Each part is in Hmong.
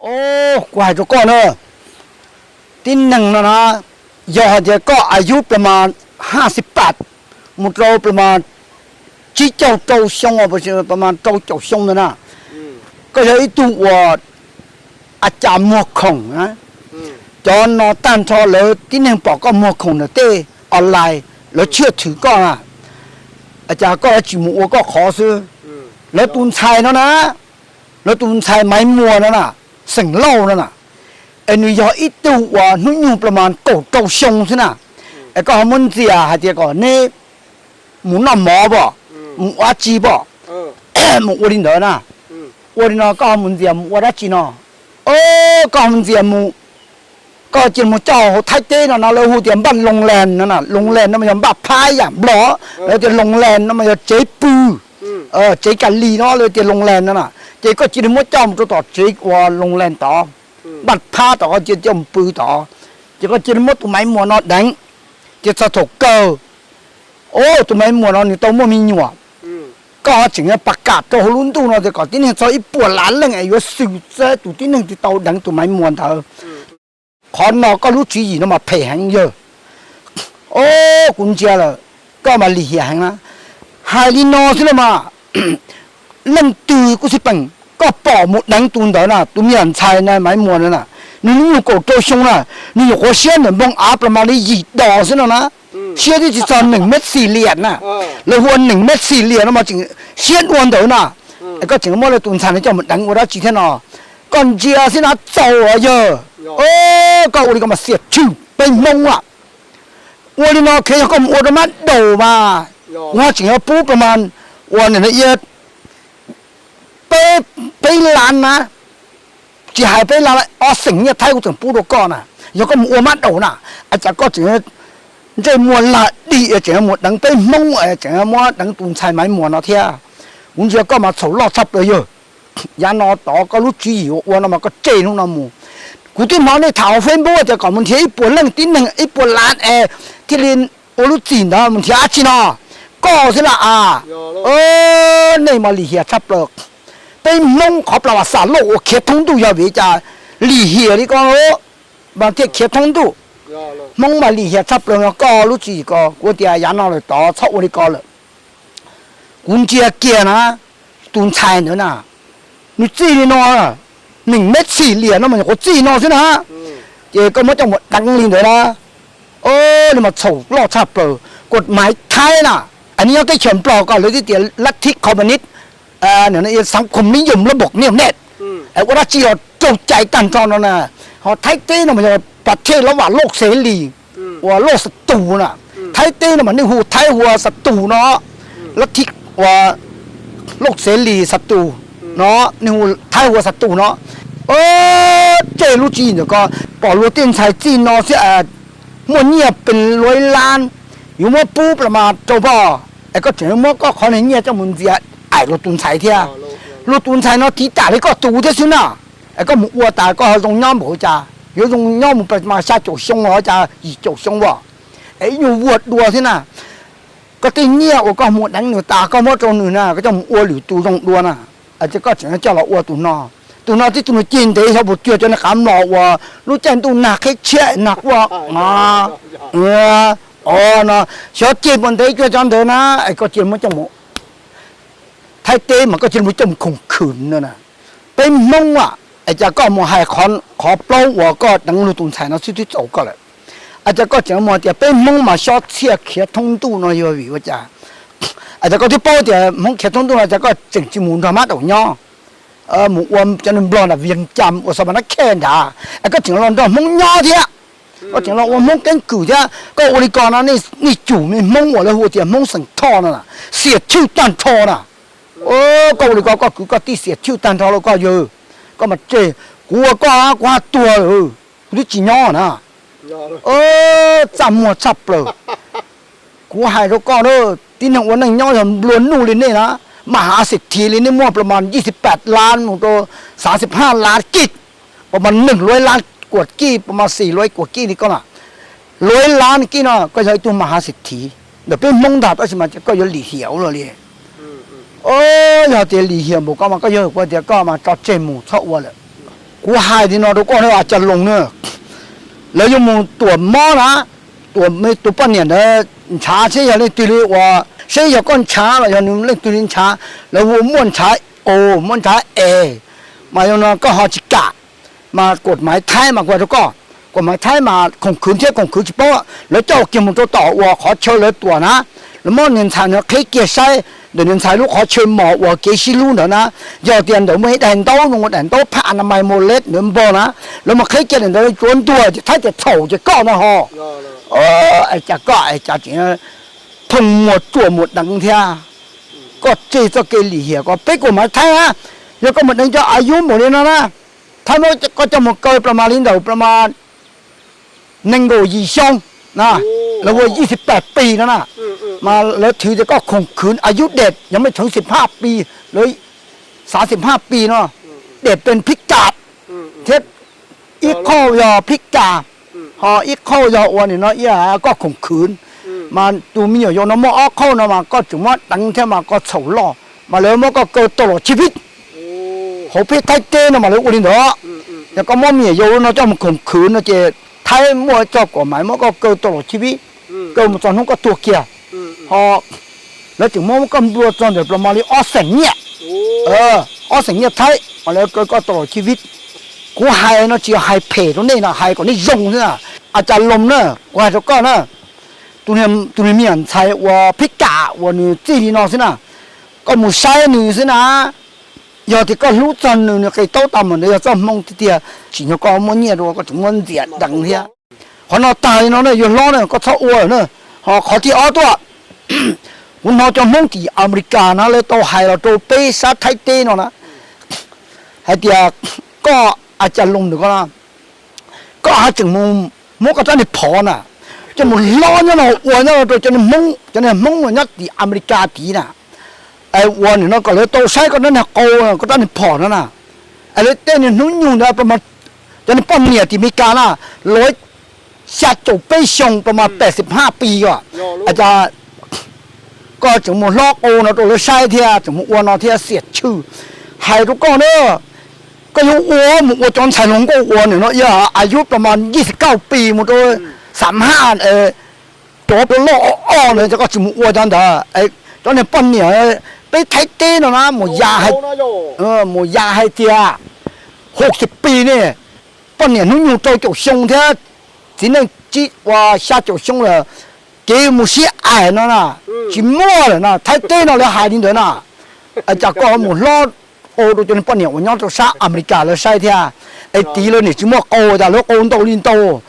Au, kuv hais rau koj na, tib neeg no na, yog hais tias koj a yub plas mas haj xib pam mus rau plas mas tsib caug rau xyoo, plas mas rau caum xyoo ntawd na, koj yog ib tug uas a cas muag khoom na, cov no tag nrho lawv tib neeg pom koj muag khoom ntawm tej online, lawv tshiaj thwm koj na, a cas koj yuav tsis mus ua koj qhov xwb. Lawv tus ntxhais no na, lawv tus ntxhais Maiv Muas no na, xeem Lauj no na, es nws yog ib tug uas hnub nyoog plas mas kaum rau xyoo xwb na, es koj ho muab ntxias hais tias kom neb mus noj mov pom, mus ua dab tsi pom, mus ua li ntawd na. Ua li no koj ho mus ntxias mus ua dab tsi no? Koj ho mus ntxias mus, koj cia li mus coj hauv Thaib teb no no lawv hu tias npaj Loos Lees no na, Loos Lees no mas yog npaj phab yam Nplog, lawv tias Loos Lees no mas yog tsev pw, tsev kas lis no lawv tias Loos Lees no na. Ces koj cia li muab coj mus rau tom tsev uas Loos Lees tod, npaj phab tod, koj cia li coj mus pw tod, ces koj cia li muab tus Maiv Muas no deev, ces txog thaum kawg, o, tus Maiv Muas no nws tau muaj me nyuam, koj ho tseem yuav pas kam rau hauv lub ntuj no tias kom tib neeg txog ib puas lav leej es yuav xwm txog tus tib neeg twg tau deev tus Maiv Muas ntawd. Qhov no koj lub tswv yim no mas phem heev yawg. O, kuv ntsia lawm, koj mas lim hiam heev na. Hais li no xwb los mas, leej twg kuj xij peem, koj pom mus deev tus ntawd na, tus me nyuam ntxhais na, Maiv Muas na, nws hnub nyoog kaum rau xyoo na, nws nyuam qhuav siab ntawm npoo av plas mas li yim dos xwb no na, siab twb tsis txog nees met xis lias na. Lawv hu ua nees met xis lias no mas tseem siab dua ntawd na. Es koj tseem muab lawv tus ntxhais no coj mus deev ua dab tsi thiab no? Koj ntsia xwb na txaus yawg. Koj ua li ko mas xiam tshwm peb Hmoob lawm. Ua li no kheev yog koj mus ua rau mab daum mas, kuv ho tseem yuav pub plas mas uas nim no peb, peb lab na, tsis hais peb lab, ob xeem nyiaj Thaib kuv tseem pub rau koj na. Yog koj mus ua mab daum na, es cas koj tseem ntsej muag lag dim tseem mus deev peb Hmoob, tseem muab deev tus ntxhais Maiv Muas no thiab. Kuv ntsia koj mas txhaum loj tshaj plaws yawg. Yav no tod koj lub tswv yim ua ua no mas koj tseg hnub no mus. Kuv twb hnov nej tham hauv Facebook tias kom mus nrhiav ib puas leej tib neeg ib puas lav es thiaj li ua lub txim ntawd mus nrhiav dab tsi no? Koj xwb las as. Nej mas lim hiam tshaj plaws. Peb Hmoob qhov plas mas xam lauj uas khiav thoob ntuj yog vim li cas? Lim hiam li ko mas thiaj khiav thoob ntuj. Hmoob mas lim hiam tshaj plaws no koj lub tswv yim ko. Kuv tias yav no lawm tod txhob ua li ko lawm. Kuv ntsia kiag na, tus ntxhais ntawd na, nws txij li no, nees met xis lias no mas nyuam qhuav txij no xwb na, ces koj muab coj mus deev li ntawd na. Li mas txhaum loj tshaj plaws. Kuam Maiv Thaib na, nws nyob teb chaws Nplog ko lawv twb tias lab thib khob nib, xav khoom nib yom lab npom niaj neb, ua dab tsi los raug cai tag nrho no na. Ho Thaib teb no mas yog pas thej lab vam loj xev lis, uas loj xav tus na. Thaib teb no mas nej hu Thaib hu ua xav tus no, lab thib uas loj xev lis xav tus no, nej hu Thaib hu ua xav tus no. Tseg lub tswv yim ntawm ko, pom luag tej ntxhais txij no xwb, muaj nyiaj pes luav lab, yuav muab pub plas mas rau pog, es koj tseem yuav muab koj qhov niag nyiaj coj mus ntxias aim luag tus ntxhais thiab. Luag tus ntxhais no tiv tam li koj tus thiab xwb na. Es koj mus ua tas koj ho zoo nyob npaum cas? Yuav zoo nyob mus plas mas xya caum xyoo los cas yim caum xyoo as, es ib nyuag vuag dua thiab na. Koj tej nyiaj uas koj mus deev nws tas koj muab rau nws na, koj coj mus ua lwm tus zoo dua na. Es koj tseem coj los ua tus no. Tus no tib tug nws ceg ntev xyov puas cuag cov niag qav mlom uas lub caij ntuj nag qhib tshiab nag quaj, o, no, xyov ceg puas ntev cuag cov ntawd na. Es koj cia li muab coj mus Thaib teb mas koj cia li muab coj mus khoom khwm no na. Peb Hmoob as, es cas koj mus hais qhov plaub uas koj deev luag tus ntxhais no xwb twb txaus koj lawm. Es cas koj tseem mus tias peb Hmoob mas xob txhiaj khiav thoob ntuj no yog vim ua cas? Es cas koj twb paub tias Hmoob khiav thoob ntuj no cas koj tseem tsis mus nrog mab daum nyob, mus ua cov neeg Nplog nram Vias Cas ua xav pas nab khej nrad, es koj tseem los nrog Hmoob nyob thiab, koj tseem los ua Hmoob keeb kwm thiab. Koj ua li ko no, nej tsum me Hmoob uas lawv hu tias Hmoob xeem Thoj no na, xiam chwj tag nrho na. Koj ua li ko koj kwv koj tij xiam chwj tag nrho lawm koj yawg. Koj mas tseg, kuv ua koj kuv haj tuag lawm, kuv twb tsis nyob na. Txaj muag tshaj plaws. Kuv hais rau koj na, tib neeg ua neej nyob yog nplua nuj li nej na, mas hav xim thiv li nej muaj plas mas yij xib pam lab mus rau xav xib haj lab kij, plas mas neeg luav lab kuam kij, plas mas xis luav kuam kij li koj na. Luav lab kij no koj yog ib tug mas hav xim thiv ntawm peb Hmoob ntag, tab sis mas koj yuav lim hiam ua luaj li. Yog tias lim hiam npaum ko mas koj yawg kuv tias koj mas tso tseg mus txhob ua lawm. Kuv hais li no rau koj na, Caj Loos na, lawv yuav mus tuam mob na, tuam tus poj niam ntawd ntshav seb yog leej twg li uas, seb yog koj ntshav los yog nws leej twg li ntshav, lawv hu muaj ntshav o, muaj ntshav es, mas yog no koj ho tsis kam, mas kuam maiv Thaib mas kuv hais rau koj, kuam maiv Thaib mas khoom khwv thiab khoom khwv tsis paub, lawv coj kiag mus rau tom uas qhov chaw lawv tuam na, lawv muab niag ntxhais ntawd qhib kiag saib ntawm niag ntxhais lub qhov chaw mos uas kev sib hlub ntawd na, yog tias ntawd muaj ib daim ntaub no, daim ntaub phaj na mais mos lej ntawd npog na, lawv mus qhib kiag daim ntawd tsuav ntuag ces Thaib tias txhaum ces koj ntag ho. Es cas koj es cas tseem thooj muag ruam mus deev thiab, koj tseg txoj kev lim hiam ko, peb kuam maiv Thaib na, yog koj mus deev cov a yub npaum li no na, Thaib muab koj coj mus kaw plas mas li ntawm plas mas nees nkaum yim xyoo na, lawv hu yij xib pam pis no na, mas lawv thwv tias koj khoom khwv a yub dej yog muaj tsheej xib phaj pis, lawv xav xib phaj pis no, dej pes phib kas thiab ib qhauj yog phib kas, ho ib qhauj yog ua nim no koj khoom khwv, mas tus me nyuam yaus no muaj ob qhauj no mas koj tseem muab deev thiab mas koj txhaum loj, mas lawv muab koj kaw tau los tsib vij. Hauv peb Thaib teb no mas lawv ua li ntawd, yog koj muab me nyuam yaus no coj mus khoom khwv no ces Thaib muaj txoj kuam maiv muab koj kaw tau los tsib vij, kaw mus txog hnub koj tuag kiag. Ho lawv tseem muab koj nplua txog ntawm plas mas li ob xeem nyiaj, ob xeem nyiaj Thaib mas lawv kaw koj tau los tsib vij. Kuv hais no tsis yog hais phem rau nej no, hais kom nej zoo xwb na. A Cas Loos na, kuv hais rau koj na, tus niag me nyuam ntxhais uas phib kam uas nws txij li no xwb na, koj mus saib nws xwb na. Yog tias koj hlub txog nws, nws qis taub tag mus ntawd yog txoj hmoo tiag tiag, tsim nyog koj muaj nyiaj dua koj tseem muab ntxias deev thiab. Qhov no tag li no na, yuav hlob na, koj txhob ua lawm na. Ho qhov thib ob tuaj, kuv hnov cov Hmoob tim Amelikas na lawv tau hais los rau peb sab Thaib teb no na, hais tias koj A Cas Loos ntawm ko, koj haj tseem mus muab koj rab niag phom na coj mus hlob nyob no ua nyob rau cov niag Hmoob, cov niag Hmoob uas nyob tim Amelikas tid na, es ua nim no kom lawv tau saib koj rab niag qau, koj rab niag phom no na. Es lawv tej niag hnub nyoog ntawd, cov niag poj niam tim Amelikas na, los xya caum peb xyoo plas mas peb xib haj pis os. Cas koj tseem mus hlob qau no rau lawv saib thiab tseem mus ua no thiab xiam tshwj. Hais rau koj na, koj yuav ua mus ua cov ntxhais hluas nkauj uas nim no yog a yub plas mas yij xib kauj pis mus rau xab haj, cov loj loj o o ntawd ces koj tsis mus ua cov ntawd. Cov niag poj niam, peb Thaib teb no na mus ya hais, mus ya hais tias hauv xib pis ne, poj niam hnub nyoog rau caum xyoo thiab txiv neej tsib ua xya caum xyoo lawm, kev mus sib aim no na, tsis muaj lawm na. Thaib teb no lawv hais li ntawd na. Cas koj mus hlob qau rau cov niag poj niam uas nyob rau sab Amelikas lawv saib thiab. Es tid lawv niam tsis muaj qau, cas lawv qau ntau li ntau.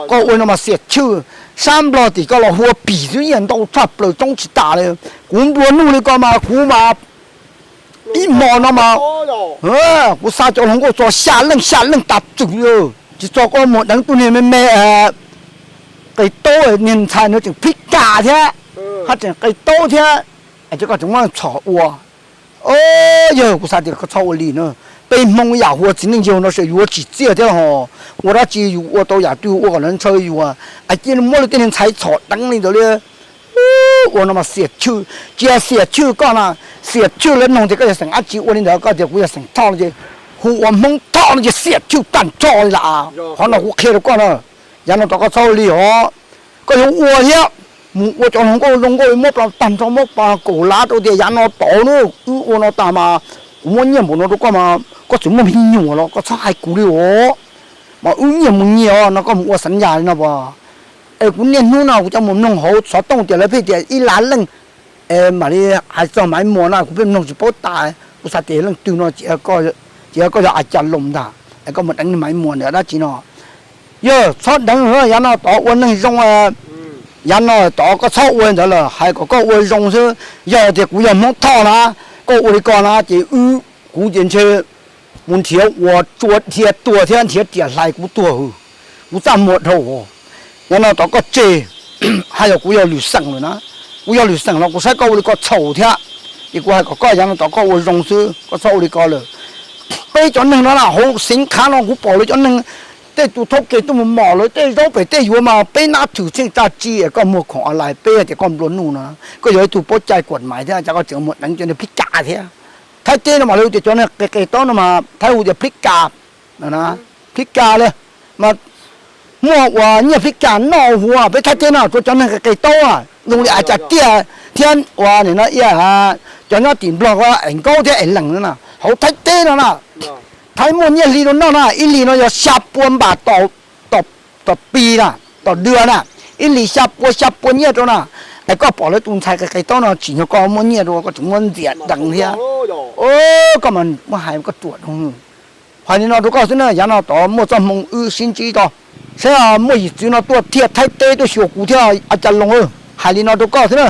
Koj ua no mas xiam tshwj. Sab Nplog tim koj los hua pim xwb yeej ntau tshaj plaws, tsoob tsis tas li. Kuv nplua nuj li ko mas kuv mas ib hmo no mas kuv xa cov hluas nkauj txog xya leej, xya leej tas txwm li. Tsis txog koj mus deev tus niag me me qis taub, niag ntxhais no tseem phib kas thiab, haj tseem qis taub thiab, es koj tseem muab txhom ua. Yawg, kuv xav tias koj txhob ua li na. Peb Hmoob yam hua txiv neej yawg no ces yuav tsim txiaj thiab ho. Ua dab tsi yus ua tau yam twg ua kom lawv ntshaw yus, es cia li muab lawv tej niag ntxhais txhom deev li ntawd li. Ua no mas xiam tshwj, tsis yog xiam tshwj koj na, xiam tshwj lawv noog tias koj yog xeem dab tsi ua li ntawd, koj tias kuv yog xeem Thoj no ces hu ua Hmoob Thoj no ces xiam tshwj tag nrho li lawm. Qhov no kuv qhia rau koj na, yav no tom koj txhob ua li os. Koj yuav ua thiab, mus ua cov hluas nkauj zoo nkauj muab plas tag nrho, muab plas kaum lav rau tias yav no tod na, wb ua no tas mas kuv muab nyiaj npaum no rau koj mas koj txawm muaj me nyuam los koj txhob hais kuv li os. Mas wb nyias mus nyias os no, koj mus ua xeev yas li no as. Es kuv niaj hnub no kuv cov mus mloog hauv xov tooj tias lawv pheej tias ib lab leej, es mam li hais txog Maiv Muas no kuv pheej mloog tsis paub tas, kuv xav tias leej twg no, ces koj yog A Cas Loos ntag, es koj mus deev Maiv Muas ntawm dab tsi no. Yawg, txhob deev, yav no tod ua neeg zoo, yav no tod koj txhob ua li ntawd lawm, hais kom koj ua zoo xwb. Yog tias kuv yog Hmoob Thoj na, koj ua li ko na ces wb, kuv ces ntshe mus nrhiav ua tsua dhia tuag thiab nrhiav riam hlais kuv tuag, kuv txaj muag dhau. Yav no tod koj tseg, hais yog kuv yog lwm xeem lawm na, kuv yog lwm xeem los kuv saib koj ua li ko txhaum thiab, ces kuv hais kom koj yav no tod koj ua zoo xwb, koj txhob ua li ko lawm. Peb cov neeg no na, hauv Xeev Khav no kuv pom lawv cov neeg, tej tus thaub ke tuaj mus mom lawv tej zaub pem tej yuav mas peb nab thwm tsheej tsa tsi es koj muag khoom online peb tias koj nplua nuj no, koj yog ib tug paub cai kuam maiv thiab cas koj tseem mus deev cov niag plib kas thiab. Thaib teb no mas lawv tias cov niag qis qis taub no mas Thaib hu tias plib kas. Phib kas li, mas muaj uas nyiaj phib kas noj huv peb Thaib teb no rau cov neeg qis qis taub, zoo li a cas tiaj thiab uas nim no cov nyob tim Nplog es nkaub thiab es lees na, hauv Thaib teb no na, Thaib muaj nyiaj hli rau noj na, ib hlis no yog xya pua npam tom pis na, tom dua na, ib hlis xya pua xya pua nyiaj rau na. Es koj pom lawv tus ntxhais qis qis taub no tsim nyog koj muab nyiaj rau koj tseem muab ntxias deev thiab. Koj mas muab hais koj ruam dhau. Hais li no rau koj xwb na, yav no tod muaj txoj hmoo wb sib ntsib tau, saib muaj yim txwv no tuaj thiaj Thaib teb tuaj xyuas kuv thiab a cas Loos, hais li no rau koj xwb na.